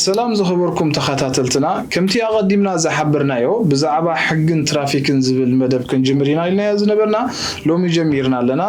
ሰላም ዝኸበርኩም ተኸታተልትና፣ ከምቲ ኣቐዲምና ዝሓበርናዮ ብዛዕባ ሕግን ትራፊክን ዝብል መደብ ክንጅምር ኢና ኢልናዮ ዝነበርና፣ ሎሚ ጀሚርና ኣለና።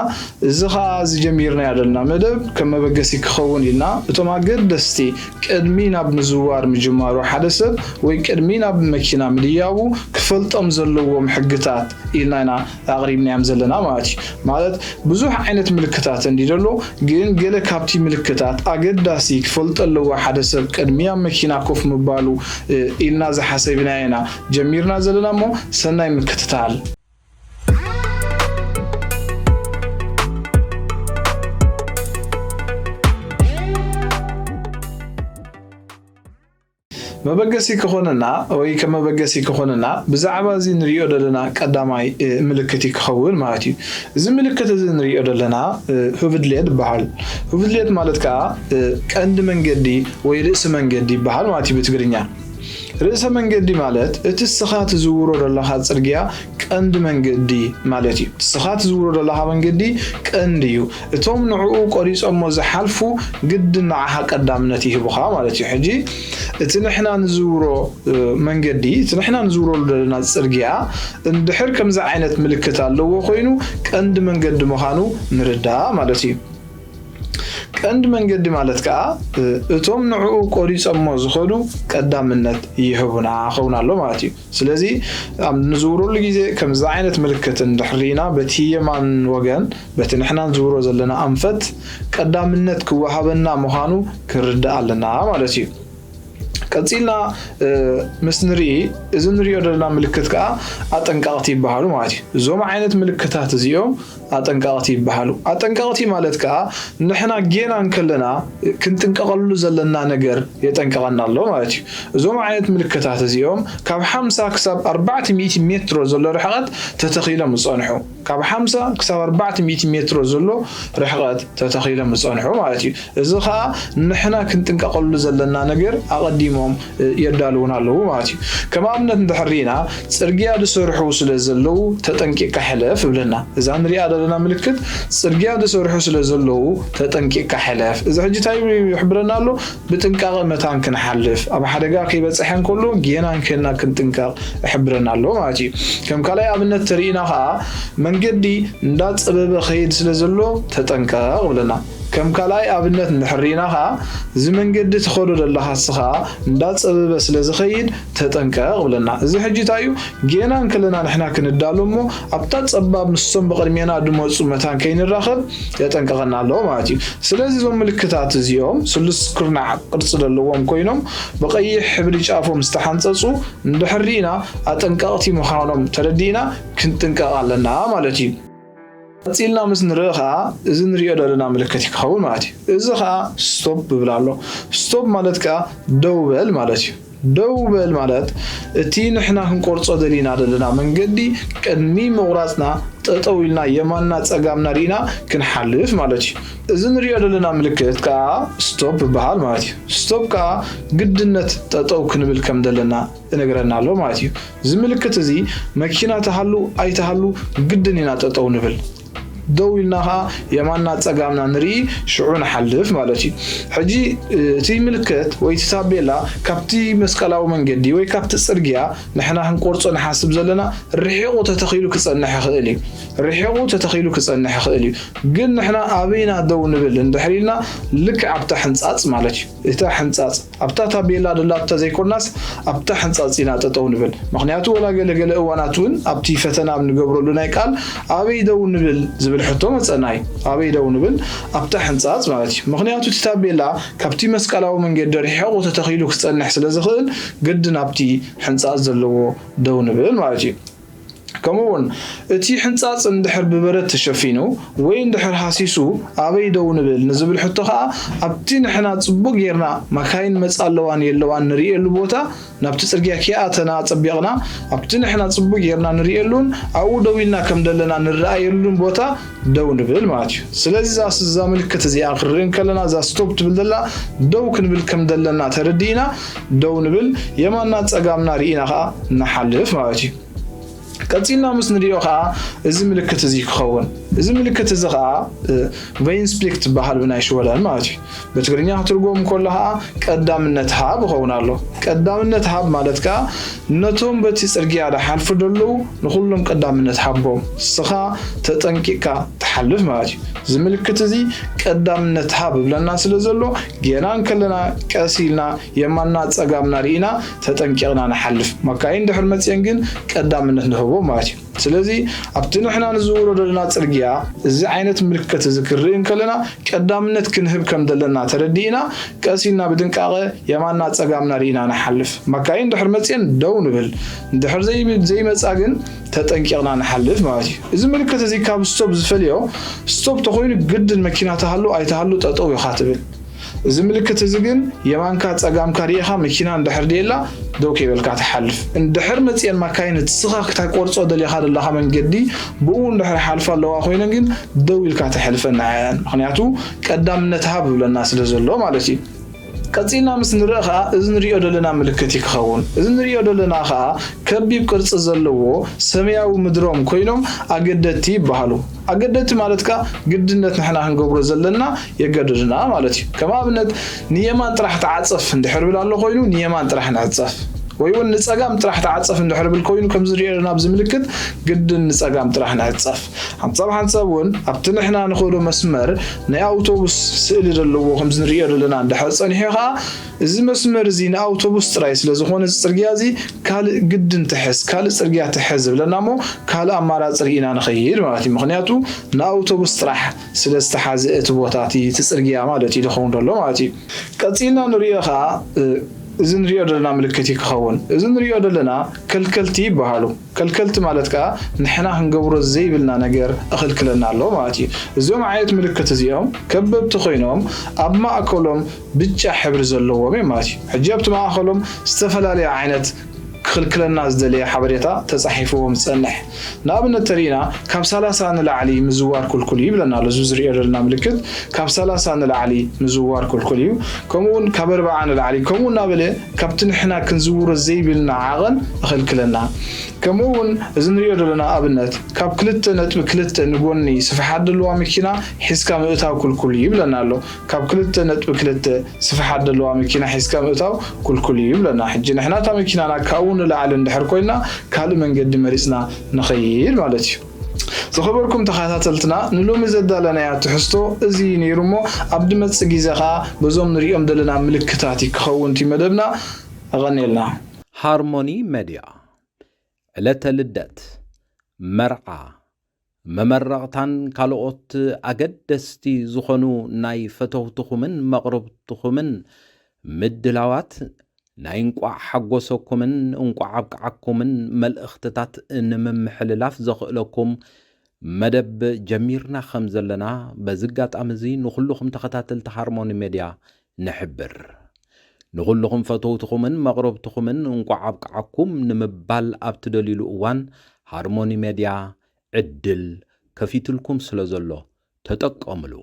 እዚ ኸኣ እዚ ጀሚርናዮ ዘለና መደብ ከም መበገሲ ክኸውን ኢልና እቶም ኣገደስቲ ቅድሚ ናብ ምዝዋር ምጅማሩ ሓደ ሰብ ወይ ቅድሚ ናብ መኪና ምድያቡ ክፈልጦም ዘለዎም ሕግታት ኢልና ኢና ኣቕሪብናዮም ዘለና ማለት እዩ። ማለት ብዙሕ ዓይነት ምልክታት እንዲ ዘሎ፣ ግን ገለ ካብቲ ምልክታት ኣገዳሲ ክፈልጦ ኣለዎ ሓደ ሰብ ቅድሚ ኣብ መኪና ኮፍ ምባሉ፣ እ፣ ኢልና ዝሓሰብናዮ ኢና ጀሚርና ዘለና እሞ ሰናይ ምክትታል። መበገሲ ክኾነና ወይ ከም መበገሲ ክኾነና ብዛዕባ እዚ ንሪኦ ዘለና ቀዳማይ፣ እ፣ ምልክት እዩ ክኸውን ማለት እዩ። እዚ ምልክት እዚ ንሪኦ ዘለና፣ እ፣ ሁቭድሌድ ይበሃል። ሁቭድሌድ ማለት ከዓ፣ እ፣ ቀንዲ መንገዲ ወይ ርእሲ መንገዲ ይበሃል ማለት እዩ ብትግርኛ። ርእሰ መንገዲ ማለት እቲ ንስኻ ትዝውሮ ዘለኻ ጽርግያ ቀንዲ መንገዲ ማለት እዩ። ንስኻ ትዝውሮ ዘለኻ መንገዲ ቀንዲ እዩ። እቶም ንዕኡ ቆሪጾሞ ዝሓልፉ ግድን ንዓኻ ቀዳምነት ይህቡኻ ማለት እዩ። ሕጂ እቲ ንሕና ንዝውሮ፣ እ፣ መንገዲ፣ እቲ ንሕና ንዝውረሉ ዘለና ጽርግያ እንድሕር ከምዚ ዓይነት ምልክት ኣለዎ ኮይኑ ቀንዲ መንገዲ ምዃኑ ንርዳእ ማለት እዩ። ቀንዲ መንገዲ ማለት ከኣ፣ እ፣ እቶም ንዕኡ ቆሪጾሞ ዝኸዱ ቀዳምነት ይህቡና ክኸውን ኣሎ ማለት እዩ። ስለዚ ኣብ ንዝውረሉ ግዜ ከምዚ ዓይነት ምልክት እንድሕር ርኢና በቲ የማን ወገን፣ በቲ ንሕና ንዝውሮ ዘለና ኣንፈት ቀዳምነት ክወሃበና ምዃኑ ክንርዳእ ኣለና ማለት እዩ። ቀጺልና፣ እ፣ ምስ ንርኢ፣ እዚ ንሪኦ ዘለና ምልክት ከኣ ኣጠንቀቕቲ ይበሃሉ ማለት እዩ። እዞም ዓይነት ምልክታት እዚኦም ኣጠንቀቕቲ ይበሃሉ። ኣጠንቀቕቲ ማለት ከኣ ንሕና ጌና እንከለና ክንጥንቀቐሉ ዘለና ነገር የጠንቀቐና ኣሎ ማለት እዩ። እዞም ዓይነት ምልክታት እዚኦም ካብ ሓምሳ ክሳብ ኣርባዕተ ሚእቲ ሜትሮ ዘሎ ርሕቐት ተተኺሎም ዝጸንሑ። ካብ ሓምሳ ክሳብ ኣርባዕተ ሚእቲ ሜትሮ ዘሎ ርሕቐት ተተኺሎም ዝጸንሑ ማለት እዩ። እዚ ኸኣ ንሕና ክንጥንቀቐሉ ዘለና ነገር ኣቐዲሞም፣ እ፣ የዳልዉና ኣለዉ ማለት እዩ። ከም ኣብነት እንድሕር ርኢና፣ ጽርግያ ዝሰርሑ ስለ ዘለዉ ተጠንቂቕካ ሕለፍ ይብለና። እዛ ንሪኣ ዘለና ምልክት ጽርግያ ዝሰርሑ ስለ ዘለዉ ተጠንቂቕካ ሕለፍ። እዚ ሕጂ እንታይ ይሕብረና ኣሎ? ብጥንቃቐ መታን ክንሓልፍ፣ ኣብ ሓደጋ ከይበጽሐ እንከሎ ጌና እንከና ክንጥንቀቕ ይሕብረና ኣሎ ማለት እዩ። ከም ካልኣይ ኣብነት ተሪእና ኸኣ መንገዲ እንዳጸበበ ኸይድ ስለ ዘሎ ተጠንቀቕ ይብለና። ከም ካልኣይ ኣብነት እንድሕር ርኢና ኸኣ እዚ መንገዲ ትኸዶ ዘለኻ ንስኻ እንዳጸበበ ስለ ዝኸይድ ተጠንቀቕ ይብለና። እዚ ሕጂ እንታይ እዩ? ጌና እንከለና ንሕና ክንዳሎ እሞ ኣብታ ጸባብ ንሶም ብቕድሜና ድመጹ መታን ከይንራኸብ የጠንቅቐና ኣሎ ማለት እዩ። ስለዚ እዞም ምልክታት እዚኦም ስሉስ ኩርናዕ ቅርጺ ዘለዎም ኮይኖም ብቐይሕ ሕብሪ ጫፎም ዝተሓንጸጹ እንድሕር ርኢና ኣጠንቀቕቲ ምዃኖም ተረዲእና ክንጥንቀቕ ኣለና ማለት እዩ። ቀጺልና ምስ ንርኢ ኸኣ እዚ ንሪኦ ዘለና ምልክት እዩ ክኸውን ማለት እዩ። እዚ ኸኣ ስቶፕ ይብል ኣሎ። ስቶፕ ማለት ከኣ ደው በል ማለት እዩ። ደው በል ማለት እቲ ንሕና ክንቆርጾ ደሊና ዘለና መንገዲ ቅድሚ ምቑራጽና ጠጠው ኢልና የማንና ጸጋምና ርኢና ክንሓልፍ ማለት እዩ። እዚ ንሪኦ ዘለና ምልክት ከኣ ስቶፕ ይበሃል ማለት እዩ። ስቶፕ ከኣ ግድነት ጠጠው ክንብል ከም ዘለና እነግረና ኣሎ ማለት እዩ። እዚ ምልክት እዚ መኪና ትሃሉ ኣይትሃሉ ግድን ኢና ጠጠው ንብል። ደው ኢልና ኸኣ የማንና ጸጋምና ንርኢ፣ ሽዑ ንሓልፍ ማለት እዩ። ሕጂ፣ እ፣ እቲ ምልክት ወይ እቲ ታቤላ ካብቲ መስቀላዊ መንገዲ ወይ ካብቲ ጽርግያ ንሕና ክንቆርጾ ንሓስብ ዘለና ርሒቑ ተተኺሉ ክጸንሕ ይኽእል እዩ። ርሒቑ ተተኺሉ ክጸንሕ ይኽእል እዩ። ግን ንሕና ኣበይና ደው ንብል እንድሕር ኢልና ልክዕ ኣብታ ሕንጻጽ ማለት እዩ። እታ ሕንጻጽ ኣብታ ታቤላ ደላታ ዘይኮናስ ኣብታ ሕንጻጽ ኢና ጠጠው ንብል። ምኽንያቱ ወላ ገለ ገለ እዋናት እውን ኣብቲ ፈተና ኣብ ንገብረሉ ናይ ቃል ኣበይ ደው ንብል ዝብል ሕቶ መጸና እዩ። ኣበይ ደው ንብል? ኣብታ ሕንጻጽ ማለት እዩ። ምኽንያቱ እቲ ታቤላ ካብቲ መስቀላዊ መንገዲ ርሒቑ ተተኺሉ ክጸንሕ ስለ ዝኽእል ግድን ኣብቲ ሕንጻጽ ዘለዎ ደው ንብል ማለት እዩ። ከምኡ እውን እቲ ሕንጻጽ እንድሕር ብበረድ ተሸፊኑ ወይ እንድሕር ሃሲሱ ኣበይ ደው ንብል ንዝብል ሕቶ ኸኣ ኣብቲ ንሕና ጽቡቕ ጌርና ማካይን መጻ ኣለዋን የለዋን ንርእየሉ ቦታ ናብቲ ጽርግያ ከይኣተና ጸቢቕና ኣብቲ ንሕና ጽቡቕ ጌርና ንርእየሉን ኣብኡ ደው ኢልና ከም ዘለና ንረኣየሉን ቦታ ደው ንብል ማለት እዩ። ስለዚ እዛ ስ-፣ እዛ ምልክት እዚኣ ክንርኢ እንከለና እዛ ስቶፕ ትብል ዘላ ደው ክንብል ከም ዘለና ተረዲእና ደው ንብል፣ የማንና ጸጋምና ርኢና ኸኣ ንሓልፍ ማለት እዩ። ቀጺልና ምስ ንሪኦ ኸኣ እዚ ምልክት እዚ ክኸውን። እዚ ምልክት እዚ ከዓ ቨይንስፕሊክ ትበሃል ብናይ ሽወደን ማለት እዩ። ብትግርኛ ክትርጎም ከሎ ከዓ ቀዳምነት ሃብ ይኸውን ኣሎ። ቀዳምነት ሃብ ማለት ከዓ ነቶም በቲ ፅርግያ ዝሓልፉ ዘለዉ ንኩሎም ቀዳምነት ሃቦም፣ ንስኻ ተጠንቂቕካ ትሓልፍ ማለት እዩ። እዚ ምልክት እዚ ቀዳምነት ሃብ ይብለና ስለ ዘሎ ጌና እንከለና ቀስ ኢልና የማንና ፀጋምና ርኢና ተጠንቂቕና ንሓልፍ። መካይን ድሕር መፅየን ግን ቀዳምነት ንህቦ ማለት እዩ። ስለዚ ኣብቲ ንሕና ንዝውሮ ዘለና ፅርግያ እዚ ዓይነት ምልክት እዚ ክንርኢ እንከለና ቀዳምነት ክንህብ ከም ዘለና ተረዲእና ቀስ ኢልና ብጥንቃቐ የማንና ፀጋምና ርኢና ንሓልፍ። መካይን ድሕር መፅየን ደው ንብል። እንድሕር ዘይብል ዘይመፃ ግን ተጠንቂቕና ንሓልፍ ማለት እዩ። እዚ ምልክት እዚ ካብ ስቶፕ ዝፈልዮ፣ ስቶፕ ተኾይኑ ግድን መኪና ተሃሉ ኣይተሃሉ ጠጠው ኢኻ ትብል። እዚ ምልክት እዚ ግን የማንካ ፀጋምካ ርኢኻ መኪና እንድሕር ደየላ ደው ከይበልካ ትሓልፍ። እንድሕር መፅየን መካይን እቲ ስኻ ክተቆርፆ ደሊኻ ዘለኻ መንገዲ ብኡ እንድሕር ሓልፋ ኣለዋ ኮይነን ግን ደው ኢልካ ተሕልፈን ንዓን። ምክንያቱ ቀዳምነት ሃብ ይብለና ስለ ዘሎ ማለት እዩ። ቀፂልና ምስ ንርኢ ከዓ እዚ ንሪኦ ዘለና ምልክት እዩ ክኸውን። እዚ ንሪኦ ዘለና ከዓ ከቢብ ቅርፂ ዘለዎ ሰማያዊ ምድሮም ኮይኖም ኣገደድቲ ይበሃሉ። ኣገደድቲ ማለት ከዓ ግድነት ንሕና ክንገብሮ ዘለና የገድድና ማለት እዩ። ከም ኣብነት ንየማን ጥራሕ ተዓፀፍ እንድሕር ብል ኣሎ ኮይኑ ንየማን ጥራሕ ንዕፀፍ፣ ወይ እውን ንፀጋም ጥራሕ ተዓፀፍ እንድሕር ብል ኮይኑ ከምዚ ንሪኦ ዘለና ኣብዚ ምልክት ግድን ንፀጋም ጥራሕ ንዕፀፍ። ሓንሳብ ሓንሳብ እውን ኣብቲ ንሕና ንኸዶ መስመር ናይ ኣውቶቡስ ስእሊ ዘለዎ ከምዚ ንሪኦ ዘለና እንድሕር ፀኒሑ ከዓ እዚ መስመር እዚ ንኣውቶቡስ ጥራይ ስለ ዝኾነ እዚ ፅርግያ እዚ ካልእ ግድን ትሕዝ፣ ካልእ ፅርግያ ትሕዝ ዝብለና እሞ ካልእ ኣማራፂ ርኢና ንኸይድ ማለት እዩ። ምክንያቱ ንኣውቶቡስ ጥራሕ ስለ ዝተሓዘ እቲ ቦታ እቲ እቲ ፅርግያ ማለት እዩ ዝኸውን ዘሎ ማለት እዩ። ቀፂልና ንሪኦ ከዓ እ፣ እዚ ንሪኦ ዘለና ምልክት እዩ ክኸውን። እዚ ንሪኦ ዘለና ከልከልቲ ይበሃሉ። ከልከልቲ ማለት ከዓ ንሕና ክንገብሮ ዘይብልና ነገር እኽልክለና ኣሎ ማለት እዩ። እዚኦም ዓይነት ምልክት እዚኦም ከበብቲ ኮይኖም ኣብ ማእከሎም ብጫ ሕብሪ ዘለዎም እዮም ማለት እዩ። ሕጂ ኣብቲ ማእከሎም ዝተፈላለየ ዓይነት ክኽልክለና ዝደለየ ሓበሬታ ተፃሒፍዎም ዝፀንሕ። ንኣብነት ተሪእና ካብ ሰላሳ ንላዕሊ ምዝዋር ክልኩል እዩ ይብለና ኣሎ። እዚ ዝሪኦ ዘለና ምልክት ካብ ሰላሳ ንላዕሊ ምዝዋር ክልኩል እዩ። ከምኡ እውን ካብ ኣርባዓ ንላዕሊ ከምኡ እናበለ ካብቲ ንሕና ክንዝውሮ ዘይብልና ዓቐን እኽልክለና። ከምኡ እውን እዚ ንሪኦ ዘለና ኣብነት ካብ ክልተ ነጥቢ ክልተ ንጎኒ ስፍሓት ዘለዋ መኪና ሒዝካ ምእታው ክልኩል እዩ ይብለና ኣሎ። ካብ ክልተ ነጥቢ ክልተ ስፍሓት ዘለዋ መኪና ሒዝካ ምእታው ክልኩል እዩ ይብለና። ሕጂ ንሕና እታ መኪናና ካብኡ ንላዕሊ እንድሕር ኮይና ካልእ መንገዲ መሪፅና ንኸይድ ማለት እዩ። ዝኸበርኩም ተኸታተልትና ንሎሚ ዘዳለናያ ትሕዝቶ እዚ እዩ ነይሩ እሞ ኣብ ድመፅእ ግዜ ከዓ በዞም ንሪኦም ዘለና ምልክታት እዩ ክኸውን እቲ መደብና። ኣቐንየልና። ሃርሞኒ መድያ ዕለተ ልደት፣ መርዓ፣ መመረቕታን ካልኦት ኣገደስቲ ዝኾኑ ናይ ፈተውትኹምን መቕርብትኹምን ምድላዋት ናይ እንቋዕ ሓጎሰኩምን እንቋዕ ኣብቅዓኩምን መልእኽትታት ንምምሕልላፍ ዘኽእለኩም መደብ ጀሚርና ከም ዘለና በዚ ኣጋጣሚ እዚ ንኹልኹም ተኸታተልቲ ሃርሞኒ ሜድያ ንሕብር። ንኹልኹም ፈተውትኹምን መቕረብትኹምን እንቋዕ ኣብቅዓኩም ንምባል ኣብ ትደልዩሉ እዋን ሃርሞኒ ሜድያ ዕድል ከፊትልኩም ስለ ዘሎ ተጠቀምሉ።